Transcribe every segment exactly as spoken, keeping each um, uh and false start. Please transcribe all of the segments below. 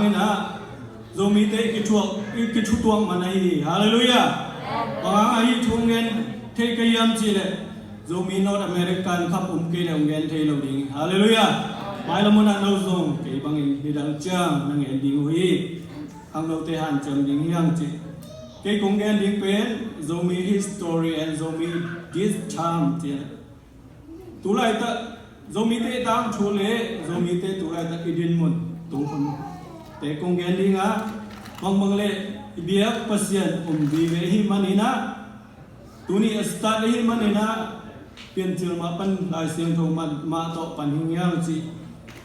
Inah Zomite i kithuak, i kithutuak man ahi hi. Halleluiah. Bang hang ahi thu ngen thei ka hiam cihleh, Zomi North America khap um kei leh hong ngen thei lo ding hi. Halleluiah. Mailam hun ah no zong kei bangin nidang ciang na ngen ding uh hi. Khangnote hanciam ding hi hang ci. Kei kong ngen ding pen Zomi history and Zomi this time ci. Tulaitak Zomite tangthu le Zomite tulaitak i dinmun, tung hun te kong gen ding a, bangbang le i biak Pasian um vive ahih maninah, tuni a start ahih maninah, Piancil mah pan Lai Siangtho mah, mah tawh pan hi ing ci.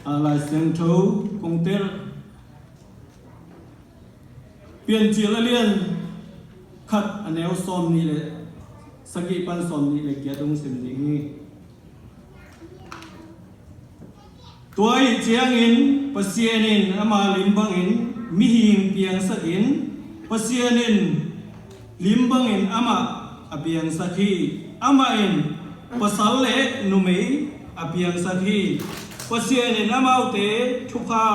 A, Lai Siangtho kong tel. Piancil a lian khat a neu sawm nih le sagih pan sawm nih le giat hong sim ding hi. Tua ahih ciangin Pasian in ama lim bangin mihing piangsak in, Pasian in lim bangin amah a piangsak hi. Amah in pasal le numei a piangsak hi. Pasian in amaute thupha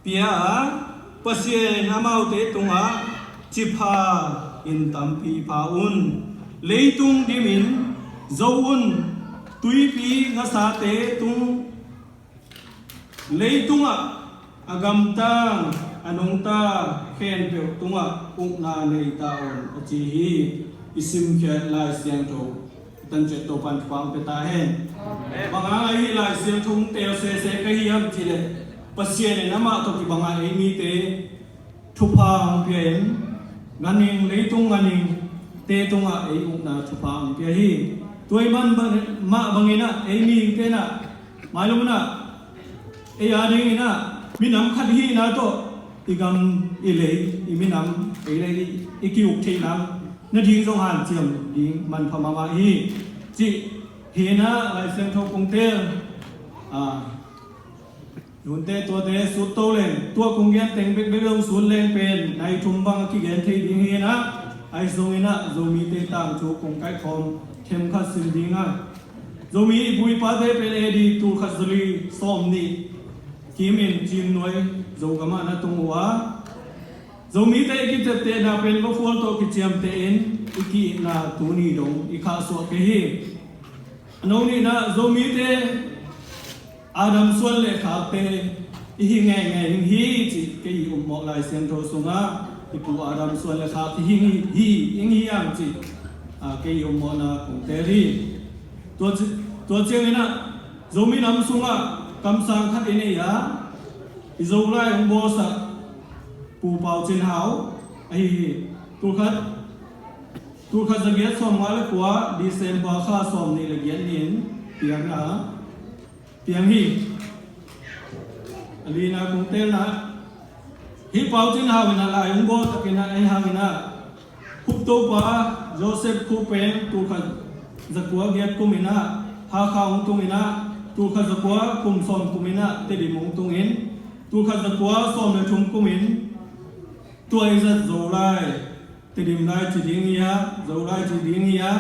pia a, Pasian in amaute tungah cipha in tampi pha un. Leitung dimin zo un. Tuipi ngasate tung, leitungah a gamtang a nungta khempeuh tungah ukna nei ta un, a ci hi. I simkhiat Lai Siangtho tan ciat Topa'n thupha hong pia ta hen. Bang hang ahi Lai Siangtho hong tel sese ka hiam cihleh, Pasian in amah tawh kibang a ei mite thupha hong pia in, ganhing, leitung ganhingte tungah ei ukna thupha hong pia hi. Tua ahih man bang, mah banginah ei mihingte inah mailam hunah ei a dinginah minam khat hihna tawh i gam i lei, i minam, ei lei i ki-uk theihna nading zong hanciam ding manpha mahmah hi, cih hi inah Lai Siangtho kong tel. A, nunte tuate sut to leng, tua kong gen teng bekbek zong sut leng pen nai thum bang a kigen thei ding hi inah, ahi zong inah Zomite tangthu kong kaihkhawm themkhat sim ding a. Zomi i pu i pate pen A D tulkhat zali sawm nih kimin Chin nuai Zogam ah na tung uh a, Zomite i kiteptehna pen vakhual tawh kiciamteh in i ki-itna tuni dong i khahsuah kei hi. A no nihna, Zomite Adam suan le khakte i hi ngeingei ing hi cih kei i ummawh Lai Siangtho sungah i pu Adam suan le khak i hi, hi ing hi hang cih, a, kei i ummawhna kong tel hi. Tua ci-, tua cianginah Zomi nam sungah kamsang khat i nei a, i Zolai hong bawlsak Pu Pau Cin Hau ahi hi. Tulkhat, tulkhat zagiat sawmnga le kua December kha sawm nih le giat ni-in piang a, piang hi. A lina kong telna, hih Pau Cin Hau inah lai hong bawltakinah ahi hanginah Khuptopa Joseph Khup pen tulkhat zakua giat kuminah Hakha hong tunginah, tulkhat zakua kum sawm kuminah Tedim hong tungin, tulkhat zakua sawm le thum kumin tua i zat Zolai, Tedim lai ci ding hi a, Zolai ci ding hi a,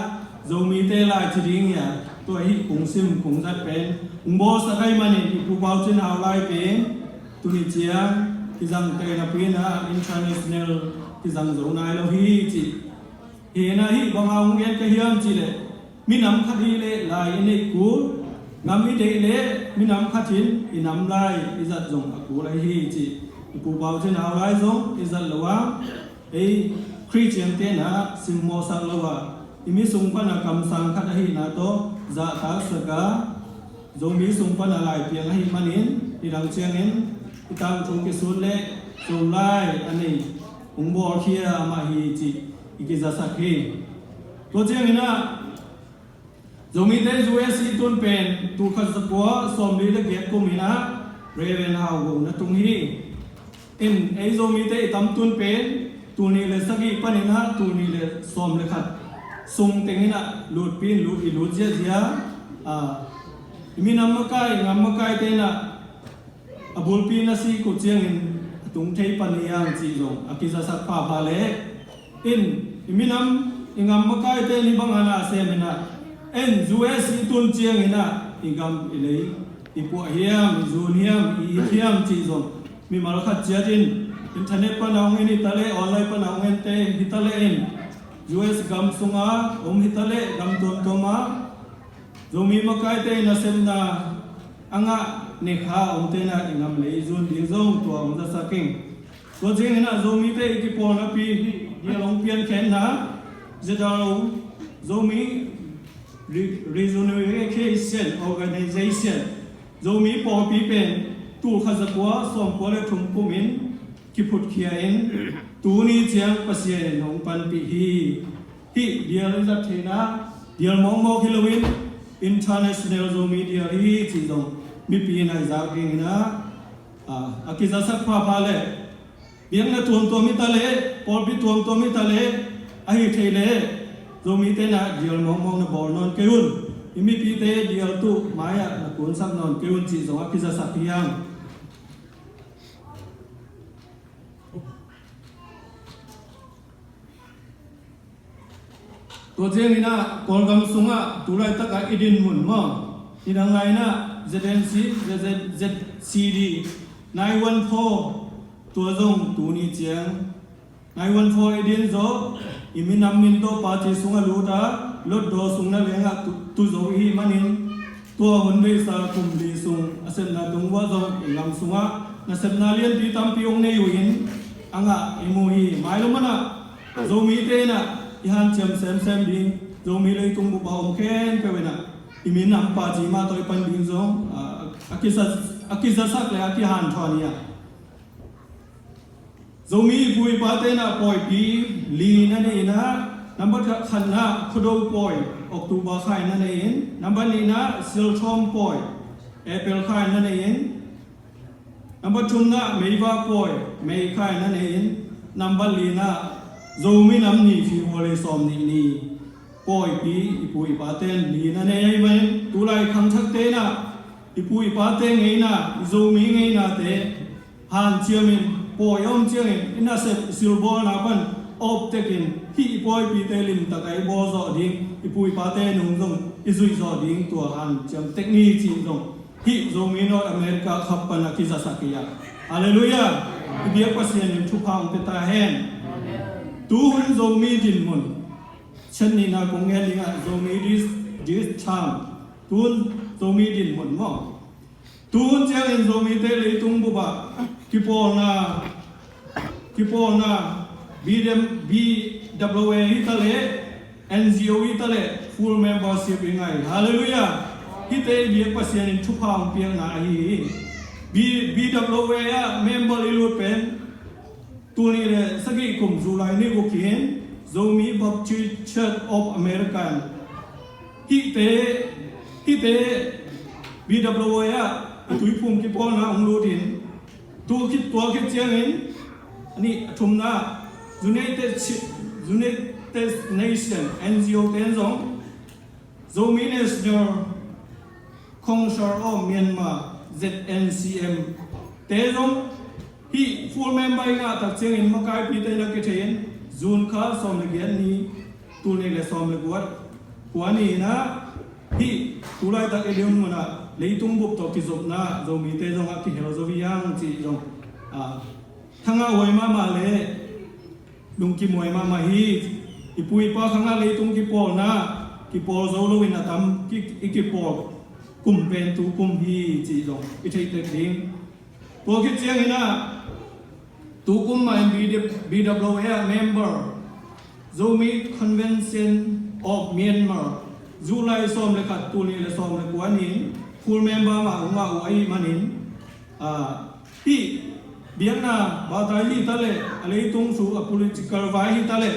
Zomite lai ci ding hi a, tua hih kong sim kong zat pen hong bawlsak ahih manin i Pu Pau Cin Hau lai pen tuni ciang kizang tei napi inah international kizang zo nai lo hi ci. Hi inah hih bang hang hong gen ka hiam cihleh, minam khat hi leh lai i neih kul, gam i deih leh minam khat in i nam lai i zat zong a kul ahi hi ci. I Pu Pau Cin Hau lai zong i zat lo a, ei Khristian tenah simmawhsak lo a, i mi sung pana kamsang khat ahihna tawh zahtaksak a, Zomi sung pana lai piang ahih manin, nidang ciangin i tangthu kisut leh Zolai a nei hong bawlkhia amah hi cih i kizasak hi. Tua cianginah Zomite U S i tun pen tulkhat zakua sawmli le giat kuminah Reverend Hau Go na tung hi. In ei Zomite i tamtun pen tulnih le sagih paninah tulnih le sawm le khat sung tenginah lutpi in lut, i lut ziahziah a, i minam makai, i gam makai tenah a bulpi na sik uh ciangin a tung thei pan hi hang cih zong a kizasak phapha leh, in i minam i gam makaite in hih bangin a sem inah, en U S i tun cianginah i gam i lei i puah hiam, i zun hiam, i it hiam cih zong Mimal khat ciat in internet pan a hong en hi ta leh, online pan a hong ente hi ta leh in, U S gam sunga om hi ta leh, gam tuamtuam ah Zomi makaite in nasepna a ngah nekha omte in i gam lei zun ding zong tua hong zasak ing. Tua ciangin ah Zomite i kipawlnapi hi, dial hong piankhenna, Z R O, Zomi Re-, Reunification Organization, Zomi pawlpi pen tul khat za kua sawm kua le thum kum in kiphutkhia in, tuni ciang Pasian in hong panpih hi. Hih dial i zat theihna dial mawkmawk hi loin International Zomi Dial hi cih zong mipi in a i zak dingin ah, a, a kizasak phapha leh, biakna tuamtuam hi ta leh, pawlpi tuamtuam hi ta leh, ahi thei leh Zomite in ah dial mawkmawk na bawl nawn kei un. I mipite dial tuh mai-ah na kunsak nawn kei un cih zong a kizasak hi hang. Tua ciangin ah Kawlgam sungah tulaitak ah i din mun maw, i dang lai in ah Z N C, Z Z, Z C D, nine one four, tua zong tuni ciang nine one four i din zaw, i minam min tawh party sungah lut a, lotdaw sung na lengah tu, tu zo i hih manin, tua hun beisa kum li sung a sepna tung uah zong i gam sungah nasepna lianpi tampi hong nei uh in, a ngah i mu hi. Mailam manah Zomite in ah i hanciam semsem ding, Zomi leitung bup a om khempeuh in ah i minam party mah tawh i pan ding zong, a, a kiza, a kizasak le a kihanthawn hi a. Zomi i pu i pate in ah pawipi li na nei in ah, nambat khatna Khuado pawi, October kha in na nei in, nambat nihna Silthawm pawi, April kha in na nei in, nambat thumna Meivak pawi, May kha in na nei in, nambat lina Zomi nam ni February sawm nih ni pawipi i pu i pate in li na nei ahih manin, tulai khangthakte in ah i pu i pate ngeina, i Zomi ngeinate hanciamin, pawi a om ciangin i nasep i silbawlna pan a op tekin, hih i pawipite limtak a i bawl zawh ding, i pu i pate nung zong i zuih zawh ding, tua hanciam tek ni cih zong hih Zomi North America khap pan a kizasak hi a. Halleluiah. I biak Pasian in thupha hong pia ta hen. Tuhun Zomi dinmun, chan nihna kong ngen ding ah, Zomi this, this time. Tuhun Zomi dinmun maw. Tuhun ciangin Zomite leitung bup ah kipawlna, kipawlna, B D M, B W A hi ta leh, N G O hi ta leh, full membership i ngah hi. Halleluiah. Hihte i biak Pasian in thupha hong piakna ahi hi. B, B W A ah member i lut pen tul nih le sagih kum July ni guk in Zomi Baptist Church of America in hihte, hihte B W A ah i tuiphum kipawlna hong lut in, tu khit, tua khit ciangin a nih, a thumna United Chi-, United Nation N G O te in zong Zomi National Council of Myanmar, Z N C M te zong hih full member i ngah tak ciangin makaipite in a kithei in, June kha sawm le giat ni, tul nih le sawm le kua, kua ni in ah hih tulaitak i dinmun ah leitung bup tawh kizopna Zomite zong a kihel zo hi hang cih zong, ah, thangah huai mahmah le lungkim huai mahmah hi. I pu i pa khangah leitung kipawlna, kipawl zo loin a tam ki, i kipawl kum pen tu kum hi cih zong i theih tek ding. Tua khit ciangin ah tu kum mah in B W A ah member, Zomi Convention of Myanmar, July sawm le khat, tul nih le sawm le kua ni in full member mah hong ngah uh ahih manin, ah, hih biakna batai hi ta leh, a leitung thu, a political vai hi ta leh,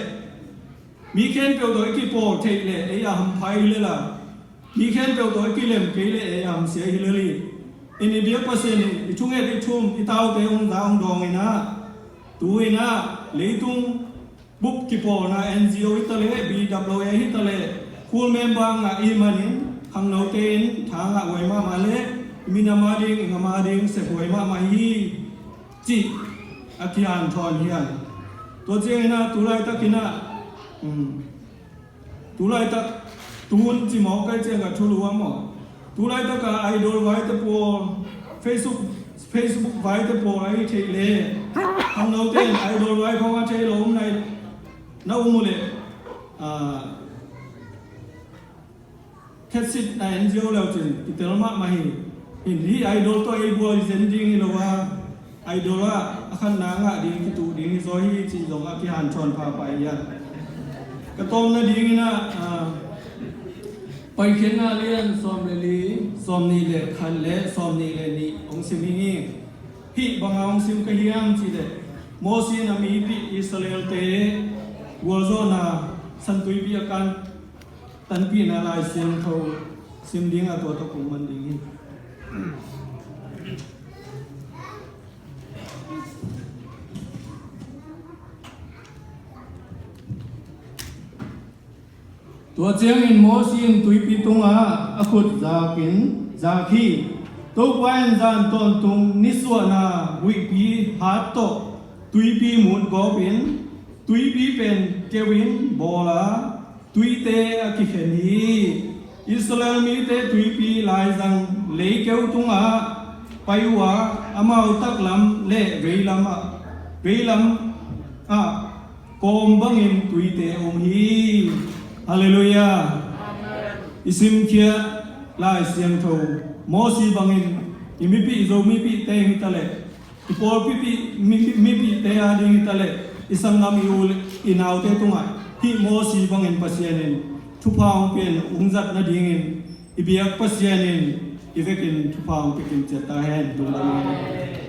mi khempeuh tawh i kipawl theih leh ei a hampha hi lel a, mi khempeuh tawh i kilem kei leh ei a hamsia hi lel hi. In i biak Pasian in i thunget i thum, i taute hong za hong dawng in ah, tu in ah leitung bup kipawlna N G O hi ta leh, B W A hi ta leh, full member ngah i hih manin, khangnote in tha ngah huai mahmah leh i minam a ding, i gam a ding sep huai mahmah hi cih a kihanthawn hi hang. Tua ciangin ah tulaitak in ah, um, tulaitak, tuhun ci mawk kei ciang ka thulu a maw, tulaitak a idol vaite pawl, Facebook Facebook vai te pawl a i theih le, khangnote in idol vai khawng a thei lo om nai na um uh leh, ah, khetsit na en ziau leu cin kitel mahmah hi. Hin hi idol tawh ei buai zen ding hi lo a, idol ah a khanna ngah ding, kituh ding hi zaw hi cih zong a kihanthawn phapha hi a. Ka tawpna dingin ah, ah, Paikhiatna lian sawm le li, sawm nih le khat le sawm nih le nih hong sim hi ing. Hih banga hong sim ka hiam cih leh, Mosi in a mipih Israel-te gualzawhna San Tuipi a kan tanpihna Lai Siangtho sim ding a, tua tawh kong man ding hi. Tua ciangin Mosi in tuipi tungah a khut zakin zak hi. Topa in zan tawntung nisuahna huihpi hat tawh tuipi mut gawpin, tuipi pen keu in bawl a, tuite a kikhen hi. Israel mite tuipi laizang leikeu tungah pai uh a, amau taklam le veilam ah, veilam ah kawm bangin tuite om hi. Halleluiah. I simkhiat Lai Siangtho Mosi bangin i mipih, Zo mipihte hi ta leh, i pawlpi pi-, mi-, mipihte a ding hi ta leh, i sanggam, i u, i naute tungah hih Mosi bangin Pasian in thupha hong pia in hong zat nadingin i biak Pasian in i vekin thupha hong pia kim ciat ta hen. Tung dang hen.